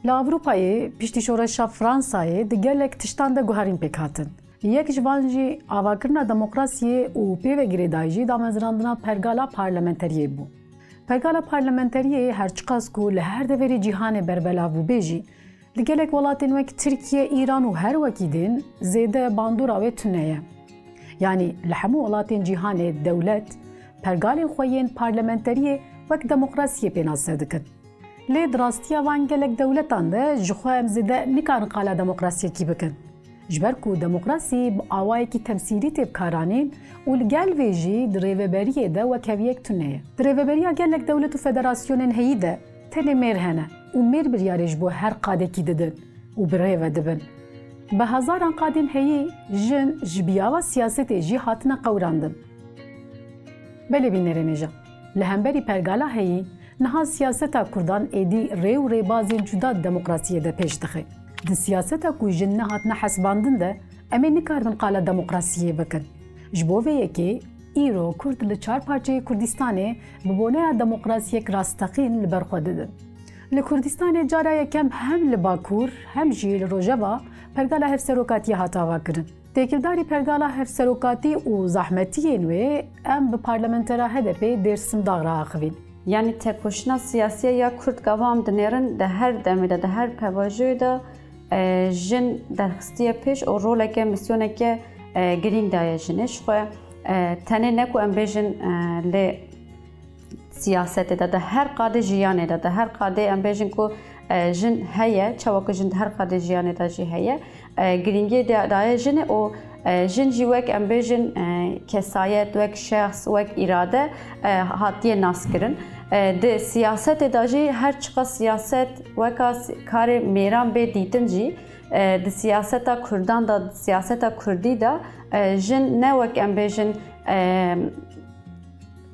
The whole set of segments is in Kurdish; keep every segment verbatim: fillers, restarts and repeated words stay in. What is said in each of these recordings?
Li Ewropayê piştî şoreşa Fransayê di gelek tiştan de guherîn pêk hatin. Yek ji van jî avakirina demokrasiyê û pê ve girêdayî jî damezrandina pergala parlamenteriyê bû. Pergala parlamenteriyê her çiqas ku li her deverê cîhanê berbelav bûbe jî, li gelek welatên wek Tirkiye, Îran û her wekî din zêde bandora wê tune ye. Yanî li hemû welatên cîhanê dewlet pergalên xwe yên parlamenteriyê wek demokrasiyê pênase dikin. Lê di rastiya van gelek dewletan de ji xwe em zêde nikarin qala demokrasiyekî bikin. Ji ber ku demokrasî bi awayekî temsîlî tê bikaranîn û li gel vê jî di rêveberiyê de wekheviyek tune ye. Di rêveberiya gelek dewlet û federasyonên heyî de tenê mêr hene û mêr biryarê ji bo her qadekî didin û bi rê ve dibin. Bi hezaran qadên heyî jin ji biyava siyasetê jî hatine qewirandin. Belê bînerên hêja, li hemberî pergala heyî, niha siyaseta kurdan êdî rê û rêbazên cuda di demokrasiyê de pêş dixe. Di siyaseta ku jin nehatine hesibandin de, em ê nikaribin qala demokrasiyê bikin. Ji bo vê yekê, îro kurd li çar parçeyê Kurdistanê bi boneya demokrasiyek rasteqîn li ber xwe didin. Li Kurdistanê cara yekem hem li Bakur, hem jî li Rojava pergala hevserokatiyê hat avakirin. Têkildarî pergala hevserokatî û zehmetiyên wê em bi parlamentera H D P Dêrsim Dax re axivîn. Yanî tekoşîna siyasî ya Kurd gava em dinêrin, di her demê de, di her pêvajoyê de, e, jin derxistiye pêş û roleke, misyoneke, e, girîng daye jinê. Ji xwe, e, tenê ne ku em bêjin, e, lê siyasetê de, di her qadê jiyanê de, di her qadê em bêjin ku, e, jin heye, çawa ku jin di her qadê jiyanê de jî heye, e, girîngiyê da-, daye jinê û, e, jin jî wek em bêjin, e, kesayet, wek şexs, wek îrade, e, hatiye naskirin. E, di siyasetê de jî her çiqas siyaset weka s-, karê mêran bê dîtin jî, e, di siyaseta kurdan de, di siyaseta kurdî de, e, jin ne wek em bêjin, e,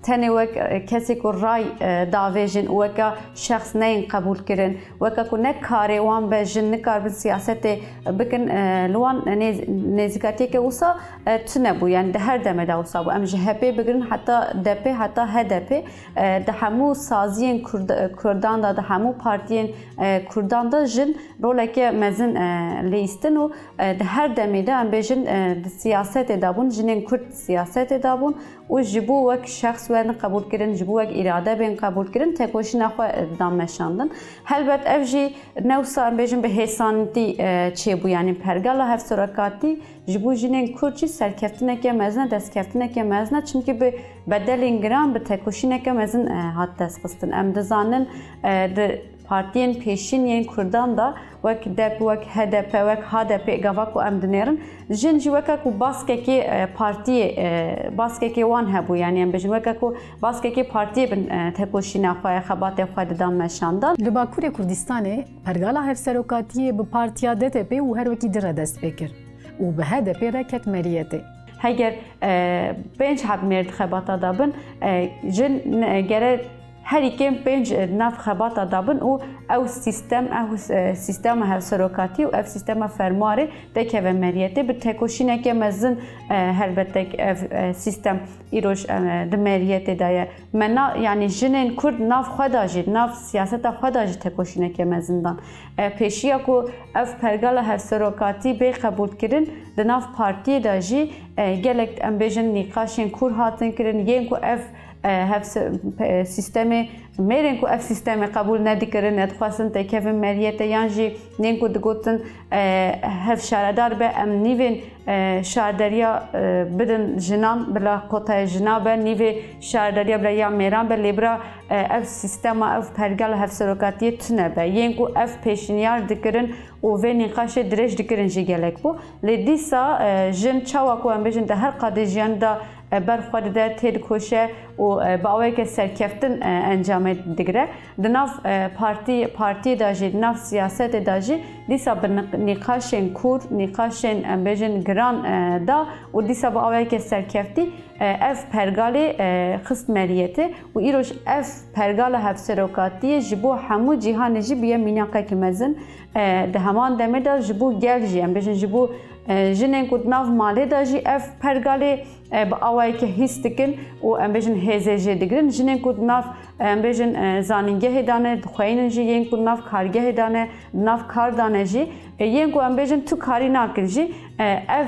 tenê wek, e, kesê ku ray, e, davêjin û weka şexs neyên qebûlkirin, weka ku ne karê wan be, jin nikaribin siyasetê bikin, e, li wan nêz-, nêzîkatiyeke wisa, e, tune bû. Yanî di her demê de wisa bû. Em ji H P bigirin heta D P, heta H D P, e, di hemû saziyên Kurd-, Kurdan de, di hemû partiyên, e, Kurdan de jin roleke mezin, e, lihîstin û, e, di her demê de em bêjin, e, di siyasetê de bûn, jinên Kurd di siyasetê de bûn. Û ji bo wek şexs werin qebûlkirin, ji bo wek îrade bên qebûlkirin, tekoşîna xwe didan meşandin. Helbet ev jî ne wisa em bêjin bi hêsanîtî, e, çêbû, yanî pergala hevserokatî ji bo jinên Kurd jî serkeftineke mezin e, destkeftineke mezin e, çimkî bi bedelên giran, bi tekoşîneke mezin, e, hat destxistin. Em dizanin, e, di partiyên pêşîn yên Kurdan de wek D P, wek H D P, wek H D P gava ku em dinêrin, jin jî weke ku baskekê, e, partiyê, e, baskekê wan hebû, yanî em bêjin weke ku baskekê partiyê bin, e, tekoşîna xwe, xebatê xwe didan meşandan. Li Bakurê Kurdistanê pergala hevserokatiyê bi partiya D T P û her wekî din re dest pê kir û bi H D P re ket meriyetê. Heger, e, pênc heb mêr di xebata de bin, e, jin, e, gere herî kêm pênc, e, nav xebata de bin û ew sîstem, ew, e, sîstema hevserokatî û ev sîstema fermuarê dekeve meriyetê. Bi tekoşîneke mezin, e, helbet ev, e, sîstem îroj, e, di meriyetê de ye. Me na, yanî jinên Kurd nav xwe de jî, nav siyaseta xwe de jî tekoşîneke mezin dan. E, pêşiya ku ev pergala hevserokatî bê qebûlkirin, di nav partiyê de jî, e, gelek, em bêjin, nîqaşên kûr hatin kirin, yên ku ev, e, hevse-, e, sîstemê, mêrên ku ev sîstemê qebûl nedikirin, nedixwestin têkevin meriyetê, yan jî yên ku digotin, e, hev şaredar be, em nîvên, e, şaredariya, e, bidin jinan, bila kotaya jina be, nîvê şaredariya bila ya mêran be, lê bira, e, ev sîstema, ev pergala hevserokatiyê tune be. Yên ku ev pêşniyar dikirin û vê nîqaşê dirêj dikirin jî gelek bû. Lê dîsa, e, jin çawa ku em bêjin di her qadê jiyan de, e, ber xwe dide, têdikoşe û, e, bi awayeke serkeftin, e, encamê digire. Di nav, e, partî-, partiyê de jî, di nav siyasetê de jî dîsa bi niq-, nîqaşên kûr, nîqaşên, em bêjin, giran, e, da û dîsa bi awayeke serkeftî, e, ev pergalê, e, xist meriyetê û îroj ev pergala hevserokatiyê ji bo hemû cîhanê jî bûye mînaqekî mezin. E, di heman demê de ji bo gel jî, em bêjin, ji bo E, jinên ku di nav malê de jî ev pergalê, e, bi awayeke hîs dikin û em bêjin hêzê jê digirin. Jinên ku di nav, e, em bêjin, e, zanîngehê de ne, dixweyînin jî, yên ku di nav kargehê de ne, di nav kar de ne jî, e, yên ku em bêjin tu karî nakin jî, e, ev,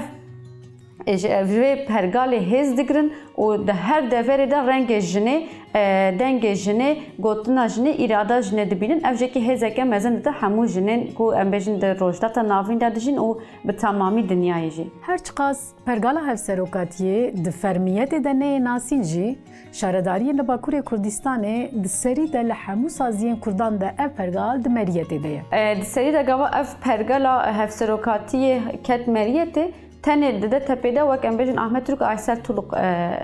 e, ji, ev, vê pergalê hêz digirin û di her deverê de rengê jinê, e, dengê jinê, gotina jinê, îrada jinê dibînin. Ev jekî hêzeke mezin dide hemû jinên ku em bêjin di Rojhilata Navîn de dijîn û bi temamî dinyayê jî. Her çiqas pergala hevserokatiyê di fermiyetê de neyê nasîn jî, şaredariyên li Bakurê Kurdistanê di serî de li hemû saziyên Kurdan de ev pergal di meriyetê de ye. E, di serî de gava ev pergala hevserokatiyê ket meriyetê, tenê di DTP'ê de wek em bêjin Ahmet Turk, Aysel Tuluk, e,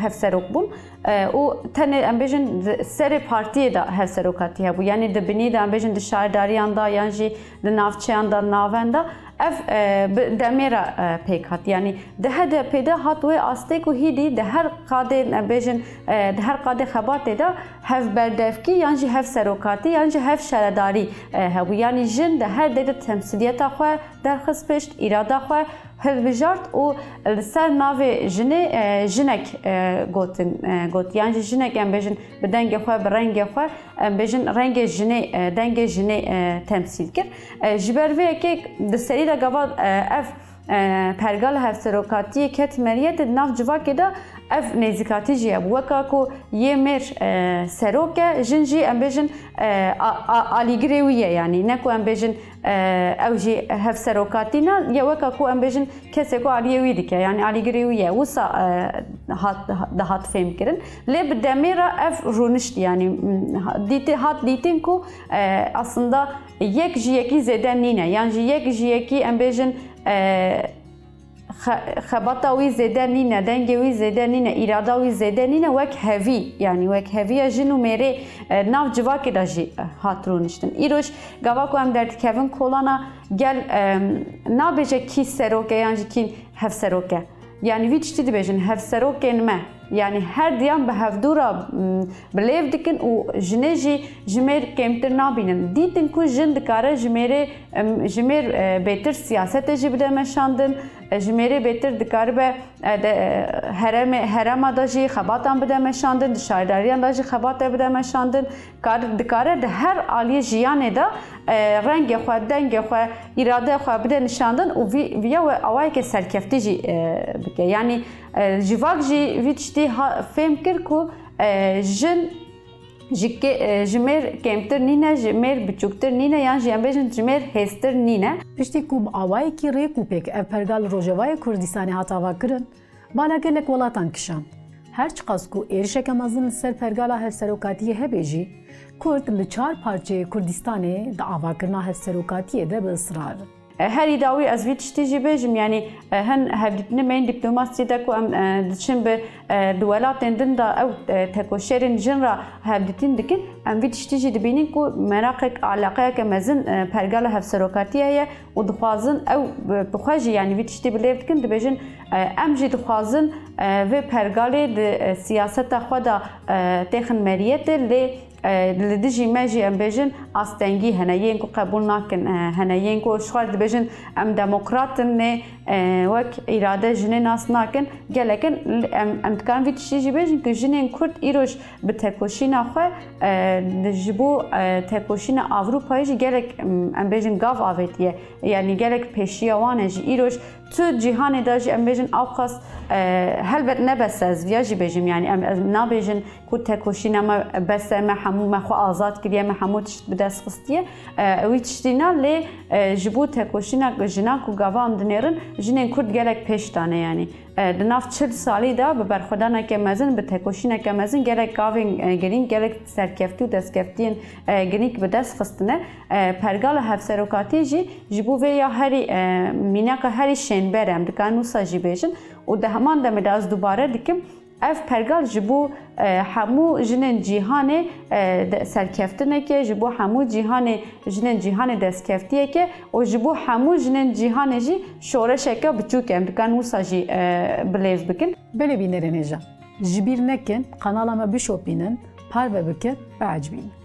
hevserok bûn. E, û tenê em bêjin di serê partiyê de hevserokatî hebû. Yanî di binî de em bêjin di şaredariyan de yan jî di navçeyan de, navenda ev, e, bi demê re, e, pêk hat. Yanî di HDP'ê de hat wê astê ku hîdî di her qadê em bêjin, e, di her qadê xebatê de hevberdevkî yan jî hevserokatî yan jî hevşaredarî, e, hebû. Yanî jin di her dê de temsîliyeta xwe derxist pêşt, îrada xwe hilbijart û li ser navê jinê, e, jinek, e, gotin, e, got. Yan jî jinek em bêjin bi dengê xwe, bi rengê xwe, em bêjin rengê jinê, e, dengê jinê, e, temsîl kir. E, ji ber vê yekê di serî de gava, e, ev, e, pergala hevserokatiyê ket meriyetê di nav civakê de ev nêzîkatî jî hebû. Weka ku yê mêr, e, serok e, jin jî em bêjin, e, a, a, alîgirê wî ye, yanî ne ku em bêjin, e, ew jî hevserokatî ne, ya weka ku em bêjin kesê ku aliyê wî dike, yanî alîgirê wî ye. Wisa, e, hat, dihat fêmkirin. Lê bi demê re ev rûnişt, yanî, m, ha-, dîtî-, hat dîtin ku, e, aslında yek ji yekî zêde nîne, yan jî yek ji yekî em bêjin, e, xe-, xebata wî zêde nîne, dengê wî zêde nîne, îrada wî zêde nîne, wek hevî, yanî wek heviya jin û mêrê, e, nav civakê de jî, e, hat rûniştin. Îroj gava ku em derdikevin kolana gel, e, nabêje kî serok e yan jî kî hevserok e. Yanî vî tiştî dibêjin hevserokên me. Yanî her diyan bi hevdû re, m, bi lêv dikin û jinê jî ji mêr kêmtir nabînin. Dîtin ku jin dikare ji mêrê, em, ji mêr, e, bêtir siyasetê jî bide meşandin, e, ji mêrê bêtir dikaribe, e, de, e, heremê, herema de jî xebatan bide meşandin, di şaredariyan de jî xebate bide meşandin. Kar, dikare di her aliyê jiyanê de, e, rengê xwe, dengê xwe, îradeyê xwe bide nişandin û vî, viya we awayeke serkeftî jî, e, bike. Yanî, e, civak jî vî tiştî ha-, fêm kir ku, e, jin ji kê-, e, ji mêr kêmtir nîne, ji mêr biçûktir nîne yan jî em bêjin ji mêr hêztir nîne. Piştî ku bi awayekî rêk û pêk ev pergal li Rojavayê Kurdistanê hat avakirin, bala gelek welatan kişand. Her çiqas ku êrişeke mezin li ser pergala hevserokatiyê hebe jî, Kurd li çar parçeyê Kurdistanê di avakirina hevserokatiyê de bi israr in. E, herî dawî ez vî tiştî jî bêjim, yanî, e, hin hevdîtinê me yên dîplomasiyê de ku em, e, diçin bi, e, di welatên din de ew, e, tekoşerên jin re hevdîtin dikin, em vî tiştî jî dibînin ku meraqek, eleqeyeke mezin, e, pergala hevserokatiyê heye û dixwazin ew bi, bi xwe jî, yanî vî tiştî bi lêv dikin, dibêjin, e, em jî dixwazin, e, vê pergalê di, e, siyaseta xwe de, e, têxin meriyetê, lê, e, li dijî me jî em bêjin astengî hene, yên ku qebûl nakin, e, hene, yên ku ji xwe dibêjin em demokrat in, lê, e, wek îrade jinê nas nakin. Gelek in, em, em dikarin vî tiştî jî bêjin ku jinên Kurd îroj bi tekoşîna xwe, e, ji bo, e, tekoşîna Ewropayê jî gelek, em, em bêjin gav avêtiye. Yanî gelek pêşiya wan e jî. Îroj tu cîhanê de jî em bêjin ewqas, e, helbet ne bes e, ez viya jî bêjim, yanî em, em nabêjin ku tekoşîna me bes e, me hemû me xwe azad kiriye, me hemû tişt bi dest xistiye. E, wî tiştî ne, lê, e, ji bo tekoşîna jinan ku gava em dinêrin, jinên Kurd gelek pêş dane, yanî. E, di nav çil salî de bi berxwedaneke mezin, bi tekoşîneke mezin gelek gavên, e, girîng, gelek serkeftî û destkeftiyên, e, girîng bi dest xistine. E, pergala hevserokatî jî ji bo vê ya herî, e, mînaka herî şênber e, em dikarin wisa jî bêjin. Û di heman demê de ez dubare dikim, ev pergal ji bo, e, hemû jinên cîhanê, e, de-, serkeftineke, ji bo hemû cîhanê, jinên cîhanê destkeftiyeke û ji bo hemû jinên cîhanê jî şoreşeke biçûk e. Em dikarin wisa jî, e, bi lêv bikin. Belê bînerên hêja. Ji bîr nekin, kanala me bişopînin, parve bikin, biecibînin.